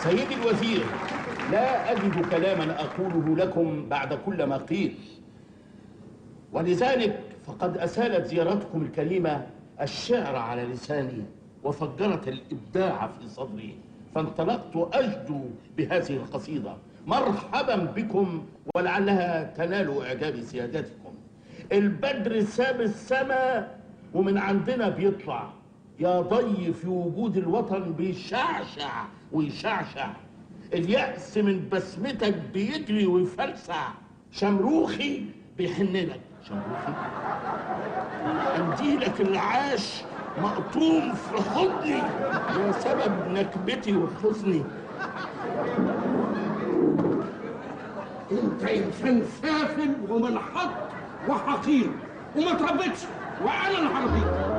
سيدي الوزير، لا أجد كلاما أقوله لكم بعد كل ما قيل، ولذلك فقد أسالت زيارتكم الكريمة الشعر على لساني وفجرت الإبداع في صدري، فانطلقت أجدو بهذه القصيدة. مرحبا بكم، ولعلها تنال إعجاب سيادتكم. البدر ساب السما ومن عندنا بيطلع، يا ضي في وجود الوطن بيشعشع ويشعشع، اليأس من بسمتك بيجري ويفلسع، شمروخي بيحن لك، شمروخي قنديلك العاش مقطوم في حضني، يا سبب نكبتي وحزني. انت انسان سافل ومنحط وحقير وما تربيتش، وانا اللي هربيك.